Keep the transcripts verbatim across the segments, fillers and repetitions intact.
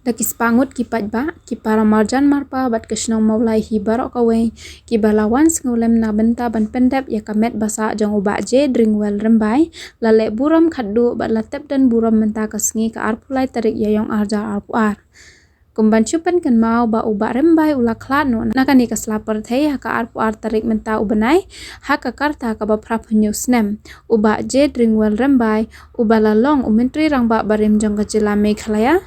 Da ki spah ngut ki paidbah, ki para marjan marpa bad ka shnong Mawlai hi baroh kawei, kiba la wan sngewlem na bynta ban pyndep ïa ka met ba sah jong u Bah J Dringwell Rymbai, la leh burom khatduh bad la tep don burom mynta ka sngi ka arphew lai tarik Ïaiong arhajar arphew ar. Kum ban shu pynkynmaw ba u Bah Rymbai u la khlad noh na kane ka sla pyrthei ha ka arphew ar tarik mynta u bnai, ha ka rta kaba phra phew hynñiew snem. U Bah J Dringwell Rymbai, uba la long u Myntri Rangbah barim jong ka jylla Meghalaya,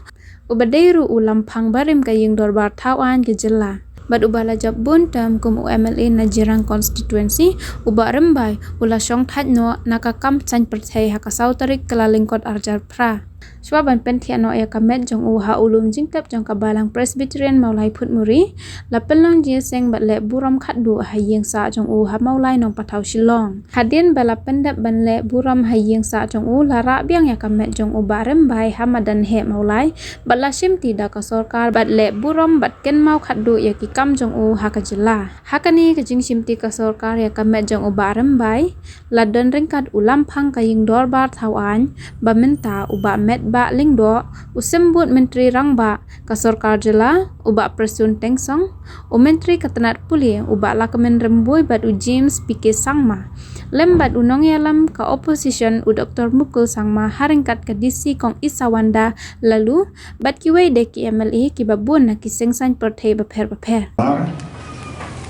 uba dei ruh u lamphang barim ka ïing dorbar thaw aiñ ka jylla, bad uba la jop bun term kum u M L A na Jirang constituency, u Bah Rymbai u la shong thait noh na ka kam saiñ pyrthei ha ka saw tarik Kyllalyngkot arhajar phra. Shuwa ban pynthiah noh ïa ka met jong u ha u lum jingtep jong ka Balang Presbyterian Mawlai Phutmuri, la pynlong jingïaseng bad leh burom khatduh ha ïing sah jong u ha Mawlai Nongpathaw Shillong. Hadien ba la pyndep ban leh burom ha ïing sah jong u, la rah biang ïa ka met jong u Bah Rymbai ha madan heh Mawlai, bad la shimti da ka sorkar bad leh burom bad kynmaw khatduh ïa ki kam jong u ha ka jylla. Ha kane ka jingshimti ka sorkar ïa ka met jong u Bah Rymbai, la don ryngkat u lamphang ka ïing dorbar thaw aiñ ba mynta, u Bah Metbah Lyngdoh, u symbud Myntri Rangbah ka sorkar jylla, u Bah Prestone Tynsong, u Myntri ka tnat pule, u Bah Lahkmen Rymbui, bad u James P K Sangma, lem bad u nongïalam ka opposition, u Doktor Mukul Sangma, ha ryngkat ka D C Kong Isawanda Laloo, bad kiwei de ki M L A kiba bun na ki seng saiñ pyrthei bapher bapher.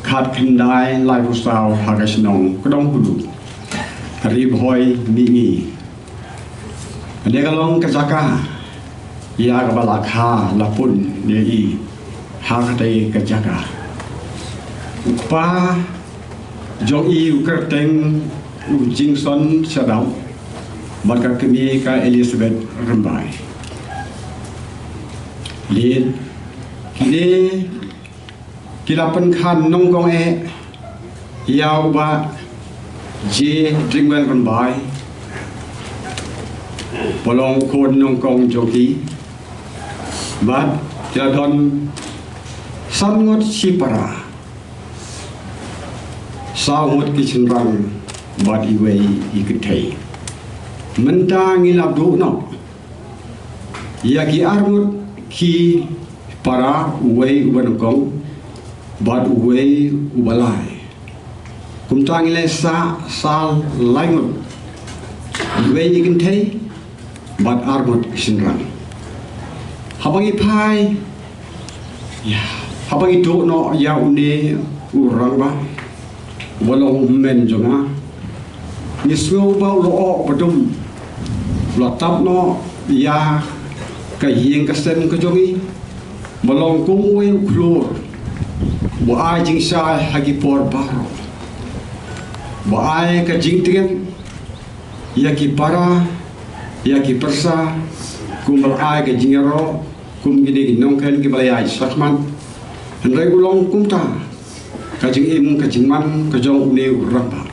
Khatkhyndai laiphew saw ha ka shnong Kdong Kulu, Ri Bhoi Mihngi. Kane ka long ka jaka ïa kaba la kha la pun ïa i ha katei ka jaka. U kpa jong i u kyrteng u Jingson Shadap, bad ka kmie ka Elizabeth Rymbai. Lin, kine ki la pynkhan nyngkong eh ïa u Bah J Dringwell Rymbai, ba long u khun nyngkong jong ki, bad ki la don san ngut shipara, saw ngut ki shynrang bad iwei i kynthei. Mynta ngi la duh noh ïa ki ar ngut ki para, uwei uba nyngkong bad uwei uba lai. Kumta ngi la sah saw lai ngut, iwei i kynthei bad ar ngut ki shynrang. Haba ngi phai, ïa, haba ngi duh noh ïa une u rangbah, uba long u hynmen jong nga, ngi sngew ba u lyoh ba dum u la tap noh ïa ka ïing ka sem ka jong ngi, ba long kum uwei u khlur, ba ai jingshai ha ki por baroh, ba ai ka jingtngen ïa ki para, ïa ki pyrsa, kumba la ai ka jingïaroh kum kine ki nongkren kiba la ïai shakhmat. Hynrei u long kumta ka jingim ka jingman ka jong une u rangbah.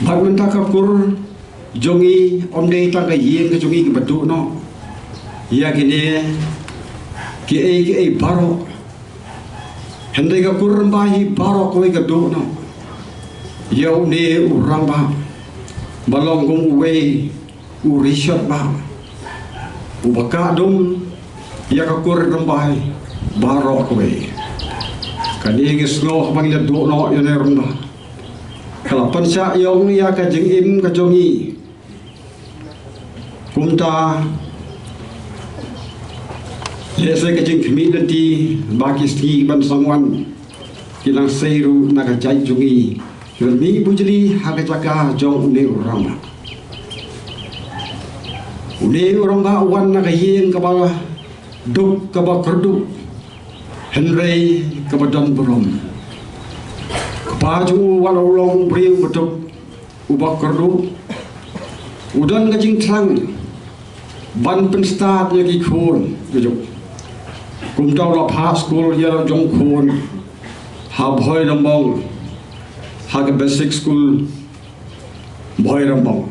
Bad mynta ka kur jong ngi ym dei tang ka ïing ka jong ngi kaba duh noh ïa kine kiei kiei baroh, hynrei ka kur Rymbai hi baroh kawei ka duh noh ïa une u rangbah, ba long kum uwei u rishot bah, uba kah dum ïa ka kur Rymbai baroh kawei. Kane ngi sngew haba ngi la duh noh ïa une u rangbah, ka la pynshah ïong ïa ka jingim ka jong ngi. Kumta, lehse ka jingkhmih lynti ba ki sngi ban sngewbha ki nang sei ruh na ka jaid jong ngi, ïa u mih bujli ha ka jaka jong une u rangbah. Une u rangbah u wan na ka ïing kaba duk, kaba kyrduh, hynrei kaba don burom. Kpa jong u wat la u long u briew ba duk, uba kyrduh, u don ka jingthrang ban pynstad ïa ki khun. Kumta u la phah skul ïa la jong khun ha Bhoirymbong, ha ka basic school Bhoirymbong.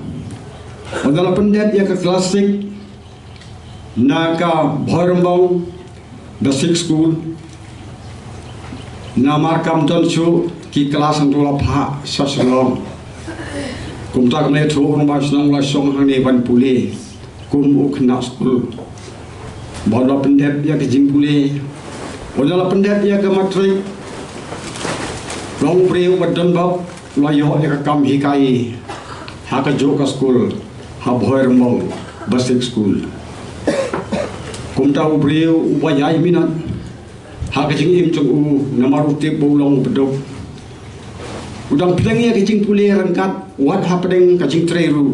Ynda la pyndep ïa ka classic na ka Bhoirymbong Basic School, namar kam don shuh ki klas hangto, la phah sha Shillong. Kumta ka mei u rangbah shnong u la shong hangne ban pule kum u khynnah skul. Bad la pyndep ïa ka jingpule, bad la pyndep ïa ka matrik, long u briew ba don bok, la ïoh ïa ka kam hikai ha kajuh ka skul ha Bhoirymbong Basic School. Kumta u briew uba ïai minot ha ka jingim jong u, namar u tip ba u long u baduk, u dang pdiang ïa ka jingpule ryngkat wat hapdeng ka jingtrei ruh.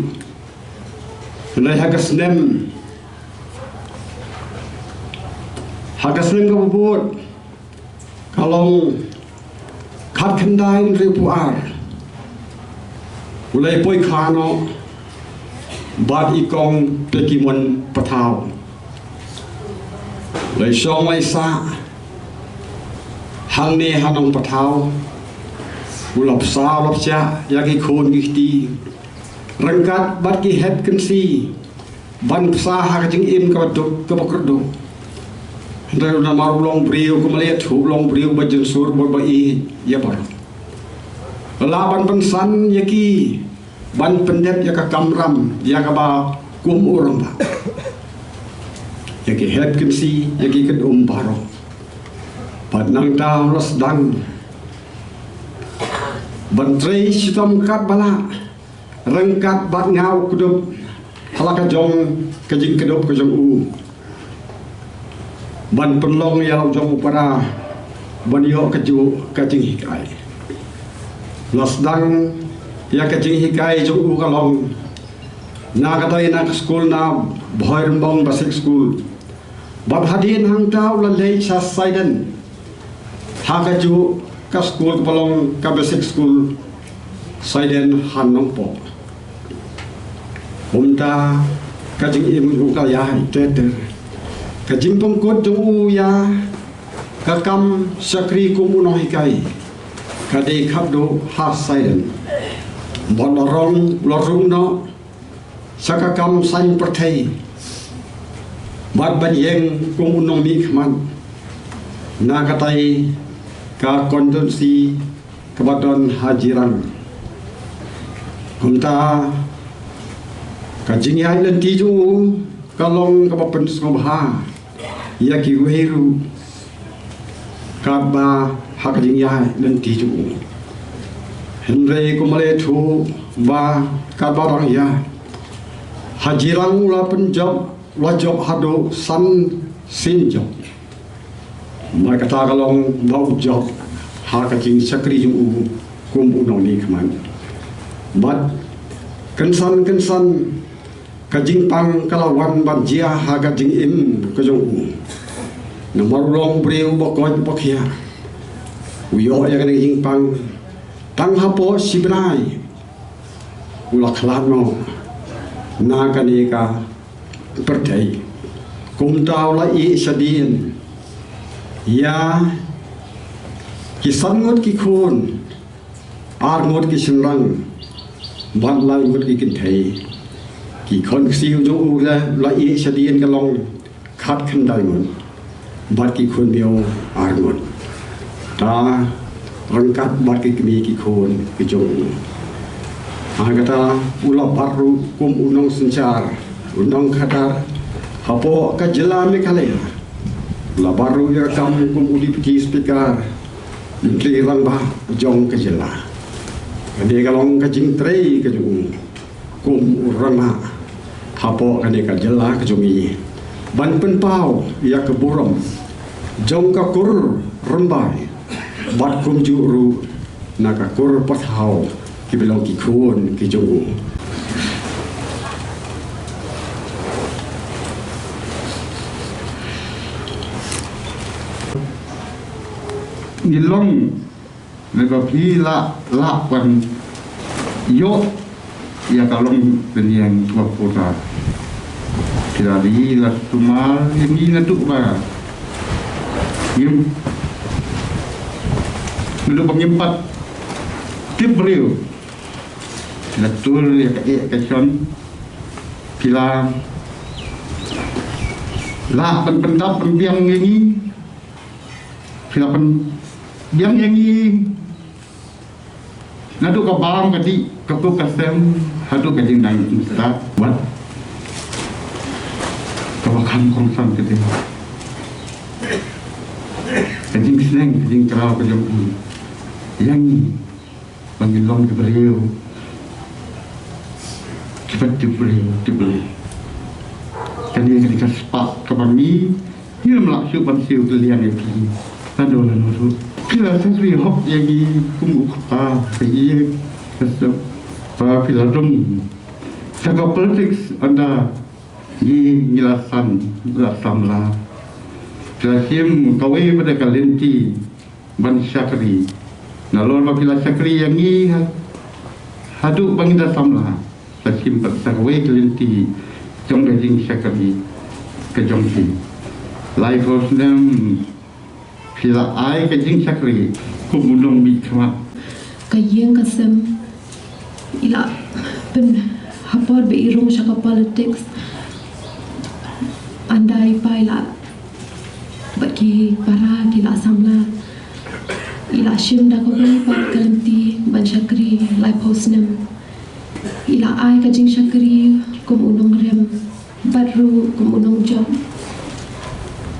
Hynrei ha ka snem, ha ka snem kaba bud, ka long khatkhyndai hynriewphew ar, u la ïa poi kha noh bad i Kong Pekimon Pathaw. U la ïa shong la ïa sah hangne ha Nongpathaw. U la bsa, u la bsa ïa ki khun ki kti ryngkat bad ki hep kynsi ban bsa ha ka jingim kaba duk kaba kyrduh. Hynrei namar u long briew, kumba la ïathuh, u long briew ba jynsur bad ba ïeit ïa baroh, la lah ban pynsan ïa ki ban pyndep ïa ka kamram ïa kaba kum u rangbah, ïa ki hep kynsi, ïa ki kynum baroh. Bad nangta u la sdang ban trei shitom katba lah ryngkat bad nga u kdup ha la ka jong ka jingkdup ka jong u, ban pynlong ïa la u jong u para ban ïoh kajuh ka jinghikai. La sdang ïa ka jinghikai jong u ka long na katai na ka skul na Bhoirymbong Basic School. Bad hadien hangta u la leit sha Saiden, ha kajuh ka skul kaba long ka Basic School Saiden ha Nongpoh. Kumta ka jingim u ka ïaid ter ter. Ka jingpynkut jong u ïa ka kam shakri kum u nonghikai ka dei khatduh ha Saiden. Bad la rung, la rung noh sha ka kam saiñ pyrthei bad ban ïeng kum u nongmihkhmat na katai ka constituency kaba don ha Jirang. Kumta ka jingïaid lynti jong u ka long kaba pynsngewbha ïa kiwei ruh katba ha ka jingïaid lynti jong u. Hynrei kumba la ïathuh ba katba dang ïaid ha Jirang u la pynjop, u la jop haduh san sien jop. Namar kata ka long ba u jop ha ka jingshakri jong u kum u nongmihkhmat. Bad kynsan kynsan ka jingpang ka la wan ban jia ha ka jingim ka jong u. Namar u long briew ba koit ba khiah, u ïoh ïa kane ka jingpang tang hapoh shi bnai u la khlad noh na kane ka pyrthei. Kumta u la ïeh shadien ïa ki san ngut ki khun, ar ngut ki shynrang bad lai ngut ki kynthei. Ki khun ksiew jong u la, la ïeh shadien ka long khatkhyndai ngut bad ki khun miaw ar ngut. Ta ryngkat bad ki kmie ki khun ki jong u. Ha kata u la bat ruh kum u nongsynshar, u nongkhadar hapoh ka jylla Meghalaya. U la bat ruh ïa ka kam kum u Deputy Speaker, Myntri Rangbah jong ka jylla. Kane ka long ka jingtrei ka jong u kum u rangbah hapoh kane ka jylla ka jong ngi, ban pynpaw ïa ka burom jong ka kur Rymbai bad kumjuh ruh na ka kur Pathaw kiba long ki khun ki jong u. Ngi long Naba phi lah, lah ban ïoh ïa ka long pynïeng kaba pura. Phi la dei la sumar ïa ngi naduh ba ngim, naduh ba ngim pat tip briew. Phi la tur ïa ka eh ka shon. Phi la lah ban pyndap pynbiang ïa ngi. Phi la pynbiang ïa ngi naduh ka bam ka dih, ka kut ka sem, haduh ka jingdang jingstad. Wat Kaba kham kongsan ka dei ka jingsneng, ka jingkraw ka jong i ïa ngi ba ngin long ki briew kiba tip briew, tip briew. Kane ka dei ka spah kaba ngi ngim lah shuh ban siew kylliang ïa phi. Lano lano ruh phi la sngewthuh ïa ngi kum u kpa, ka ïa ka sep ba phi la rung sha ka politics, ynda ngi, ngi la san, la samla. Phi la shim kawei pat ka lynti ban shakri. Nalor ba phi la shakri ïa ngi ha, haduh ba ngi da samla, la shim pat sa kawei ka lynti jong ka jingshakri ka jong phi. Laiphew snem phi la ai ka jingshakri kum u nongmihkhmat. Ka ïing ka sem i la pyn, ha por ba i rung sha ka politics, ynda i pa i la bad ki para ki la samla, i la shim da kawei pat ka lynti ban shakri laiphew snem. I la ai ka jingshakri kum u nongrem bad ruh kum u nongjop.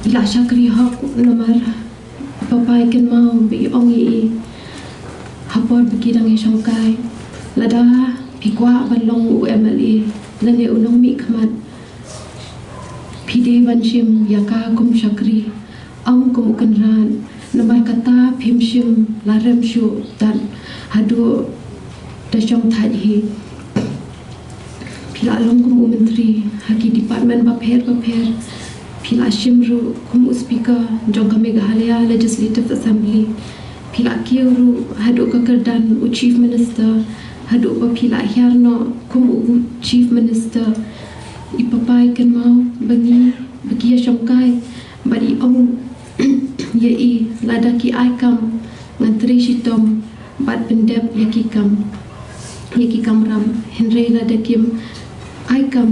I la shakri hok namar i papa i kynmaw ba i ong ïa i ha por ba ki dang ïashongkai, lada phi kwah ban long u MLA lane u nongmihkhmat, phi dei ban shim ïa ka kum shakri, ym kum u kynrad. Namar kata phim shym la rem shuh tad haduh da shongthait hi. Phi la long kum u myntri ha ki department bapher bapher. Phi la shim ruh kum u speaker jong ka Meghalaya Legislative Assembly. Phi la kiew ruh haduh ka kyrdan u chief minister, haduh ba phi la hiar noh kum u chief minister. I papa i kynmaw ba ngi, ba ki ïashongkai, bad i ong ïa i, lada ki ai kam ngan trei shitom bad pyndep ïa ki kam, ïa ki kamram. Hynrei lada kim ai kam,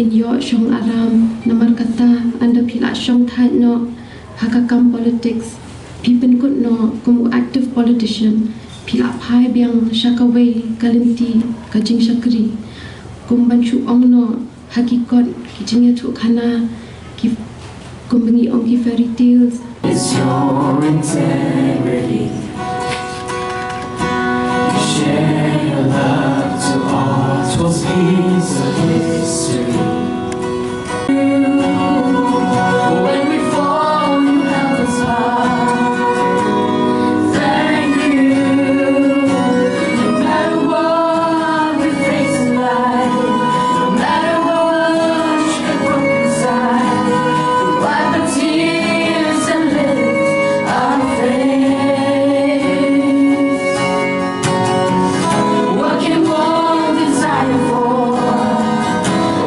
in ïoh shong aram. Namar kata, ynda phi la shongthait noh ha ka kam politics, phi pynkut noh kum u active politician, phi la phai biang sha kawei ka lynti ka jingshakri, kum ban shu ong noh ha ki kot ki jingïathuhkhana, ki, kum ba ngi ong ki fairy tales. It's your integrity. You share your love to all. It was piece of history. When we fall, you held us high. Thank you. No matter what we face in life, no matter what shape we desire, we wipe the tears and lift our faith. What can one desire for?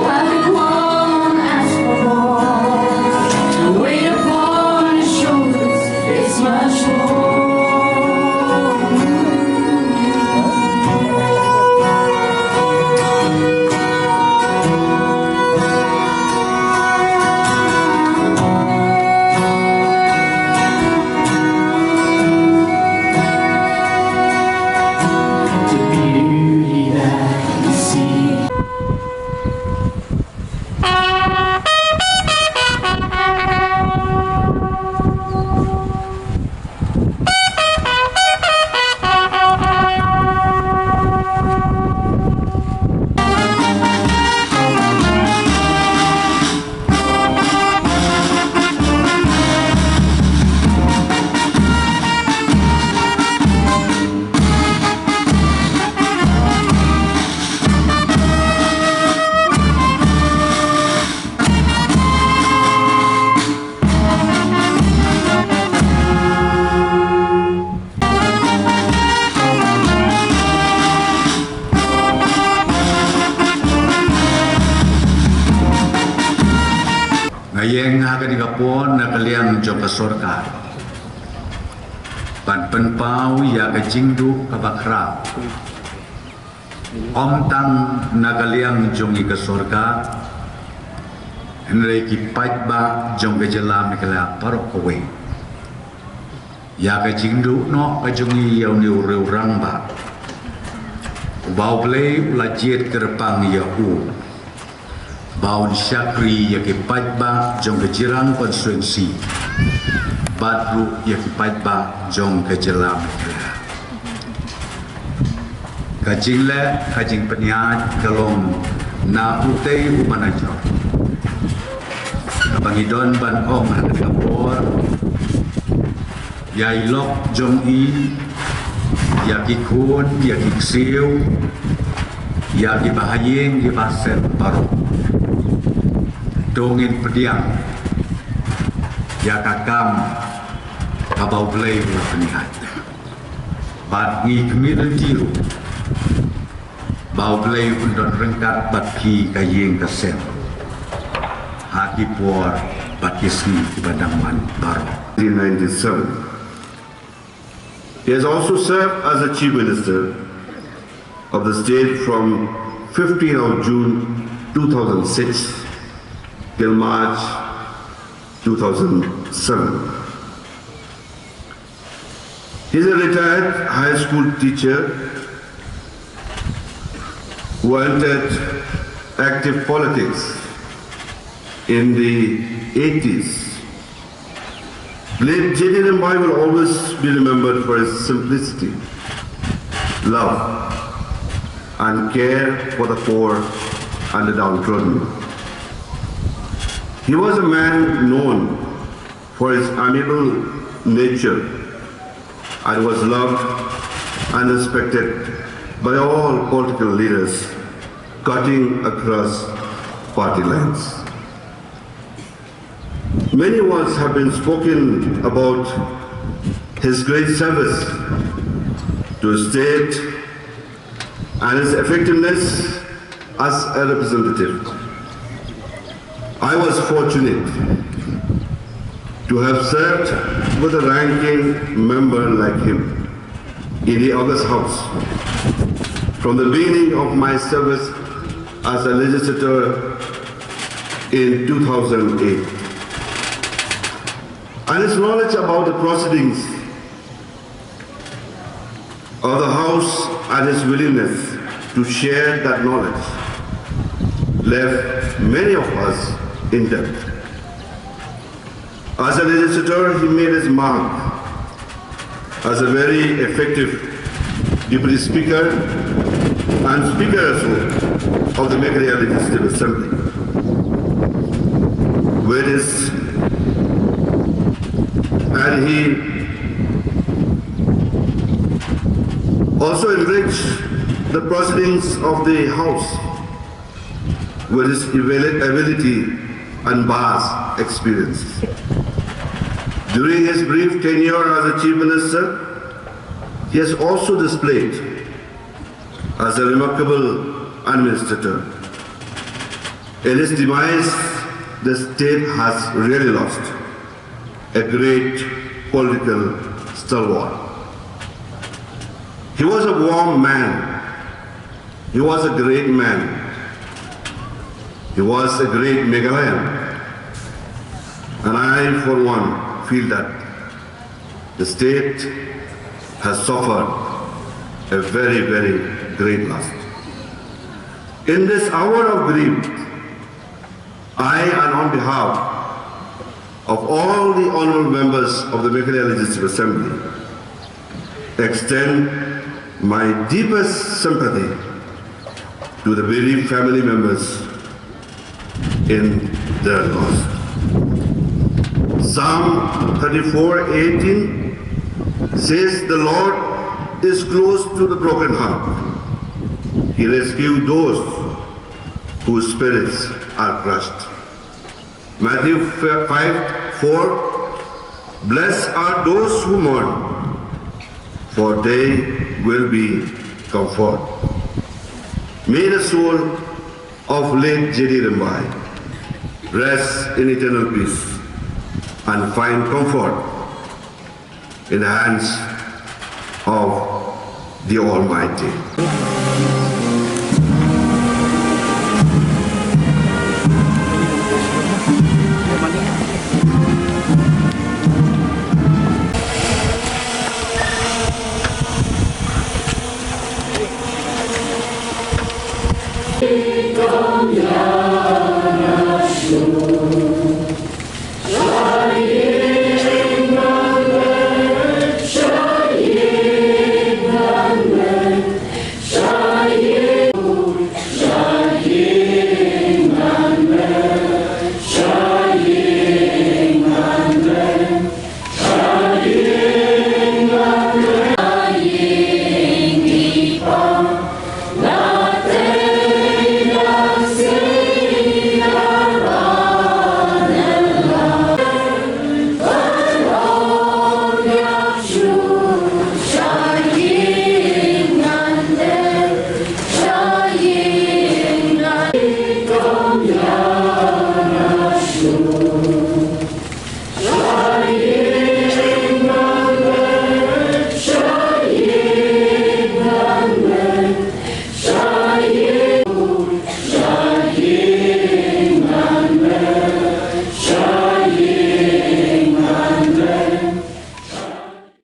What can one ask for more? To wait upon his shoulders is much more. The beauty that we see. Nga ïeng ha kane ka por na ka liang jong ka sorkar ban pynpaw ïa ka jingduh kaba khraw. Ym tang na ka liang jong i ka sorkar, hynrei ki paidbah jong ka jylla Meghalaya baroh kawei. Ïa ka jingduh noh ka jong i ïa une u riew rangbah uba U Blei u la jied kyrpang ïa u, Ba un shakri ïa ki paidbah jong ka Jirang constituency bad ruh ïa ki paidbah jong ka jylla Meghalaya. Ka jingleh ka jingpynïaid ka long na utei u manager. Kaba ngi don ban ong ha kane ka por, ïa i lok jong i, ïa ki khun, ïa ki ksiew, ïa ki bahaïing ki bahasem baroh. To ngin pdiang ïa ka kam kaba U Blei u la pynïaid. Bad ngi khmih lynti ruh ba U Blei un don ryngkat bad phi ka ïing ka sem ha ki por bad ki sngi kiba dang wan baroh. Nineteen ninety-seven. He has also served as the Chief Minister of the state from fifteenth of June two thousand six till March two thousand seven. He's a retired high school teacher who entered active politics in the eighties. Late J D Rimbai will always be remembered for his simplicity, love, and care for the poor and the downtrodden. He was a man known for his amiable nature and was loved and respected by all political leaders, cutting across party lines. Many words have been spoken about his great service to the state and his effectiveness as a representative. I was fortunate to have served with a ranking member like him in the August House from the beginning of my service as a legislator in two thousand eight. And his knowledge about the proceedings of the House and his willingness to share that knowledge left many of us in doubt. As a legislator, he made his mark as a very effective Deputy Speaker and Speaker as well of the Meghalaya Legislative Assembly. With his, and he also enriched the proceedings of the House with his abili- ability and vast experience. During his brief tenure as a Chief Minister, he has also displayed as a remarkable administrator. In his demise, the state has really lost a great political stalwart. He was a warm man. He was a great man. He was a great Meghalayan. And I, for one, feel that the state has suffered a very, very great loss. In this hour of grief, I, and on behalf of all the honorable members of the Meghalaya Legislative Assembly, extend my deepest sympathy to the bereaved family members in their loss. Psalm thirty-four eighteen says, "The Lord is close to the broken heart. He rescues those whose spirits are crushed." Matthew five four, "Blessed are those who mourn, for they will be comforted." May the soul of late J D Rimbai rest in eternal peace and find comfort in the hands of the Almighty.